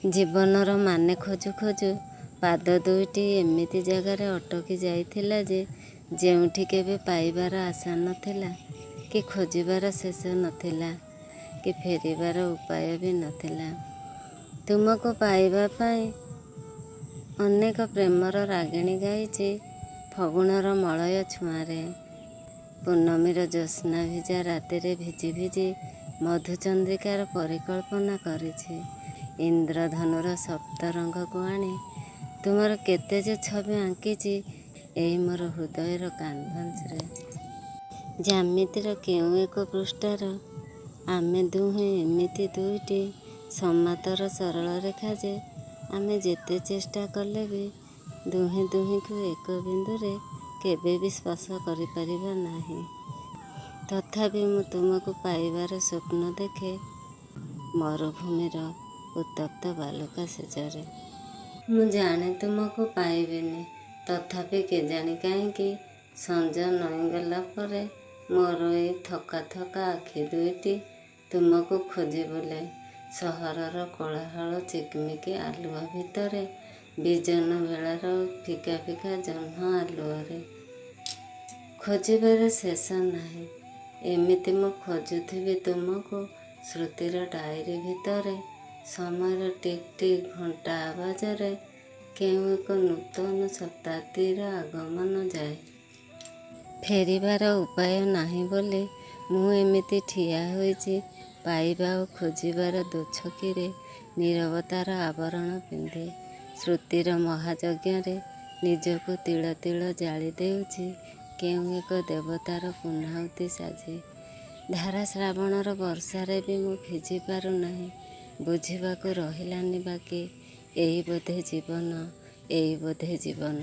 ଜୀବନର ମାନେ ଖୋଜୁ ଖୋଜୁ ପାଦ ଦୁଇଟି ଏମିତି ଜାଗାରେ ଅଟକି ଯାଇଥିଲା ଯେ ଯେଉଁଠି କେବେ ପାଇବାର ଆଶା ନଥିଲା କି ଖୋଜିବାର ଶେଷ ନଥିଲା କି ଫେରିବାର ଉପାୟ ବି ନଥିଲା। ତୁମକୁ ପାଇବା ପାଇଁ ଅନେକ ପ୍ରେମର ରାଗିଣୀ ଗାଇଛି ଫଗୁଣର ମଳୟ ଛୁଆଁରେ। ପୂର୍ଣ୍ଣମୀର ଜ୍ୟୋତ୍ସ୍ନା ଭିଜା ରାତିରେ ଭିଜି ଭିଜି ମଧୁଚନ୍ଦ୍ରିକାର ପରିକଳ୍ପନା କରିଛି। ଇନ୍ଦ୍ରଧନୁର ସପ୍ତରଙ୍ଗକୁ ଆଣି ତୁମର କେତେ ଯେ ଛବି ଆଙ୍କିଛି ଏଇ ମୋର ହୃଦୟର କାନଭାସରେ। ଜ୍ୟାମିତିର କେଉଁ ଏକ ପୃଷ୍ଠାର ଆମେ ଦୁହେଁ ଏମିତି ଦୁଇଟି ସମାନ୍ତର ସରଳରେଖା ଯେ ଆମେ ଯେତେ ଚେଷ୍ଟା କଲେ ବି ଦୁହେଁ ଦୁହିଁଙ୍କୁ ଏକ ବିନ୍ଦୁରେ କେବେବି ସ୍ପର୍ଶ କରିପାରିବା ନାହିଁ। ତଥାପି ମୁଁ ତୁମକୁ ପାଇବାର ସ୍ୱପ୍ନ ଦେଖେ ମରୁଭୂମିର ଉତ୍ତପ୍ତ ବାଲୁକା ଶେଯରେ। ମୁଁ ଜାଣେ ତୁମକୁ ପାଇବିନି। ତଥାପି କେଜାଣି କାହିଁକି ସଞ୍ଜ ନଇଁଗଲା ପରେ ମୋର ଏଇ ଥକା ଥକା ଆଖି ଦୁଇଟି ତୁମକୁ ଖୋଜି ବୁଲେ ସହରର କୋଳାହଳ ଚିକିମିକି ଆଲୁଅ ଭିତରେ, ବିଜନ ବେଳାର ଫିକା ଫିକା ଜହ୍ନ ଆଲୁଅରେ। ଖୋଜିବାର ଶେଷ ନାହିଁ। ଏମିତି ମୁଁ ଖୋଜୁଥିବି ତୁମକୁ ସ୍ମୃତିର ଡାଏରୀ ଭିତରେ, ସମୟର ଟିକ୍ ଟିକ୍ ଘଣ୍ଟା ଆବାଜରେ କେଉଁ ଏକ ନୂତନ ଶତାବ୍ଦୀର ଆଗମନ ଯାଏ। ଫେରିବାର ଉପାୟ ନାହିଁ ବୋଲି ମୁଁ ଏମିତି ଠିଆ ହୋଇଛି ପାଇବା ଓ ଖୋଜିବାର ଦୋଛକିରେ ନୀରବତାର ଆବରଣ ପିନ୍ଧି। ଶ୍ରୁତିର ମହାଯଜ୍ଞରେ ନିଜକୁ ତିଳ ତିଳ ଜାଳି ଦେଉଛି କେଉଁ ଏକ ଦେବତାର ପୂର୍ଣ୍ଣାହୁତି ସାଜି। ଧାରା ଶ୍ରାବଣର ବର୍ଷାରେ ବି ମୁଁ ଭିଜି ପାରୁନାହିଁ। ବୁଝିବାକୁ ରହିଲାନି ବାକି, ଏଇ ବୋଧେ ଜୀବନ, ଏଇ ବୋଧେ ଜୀବନ।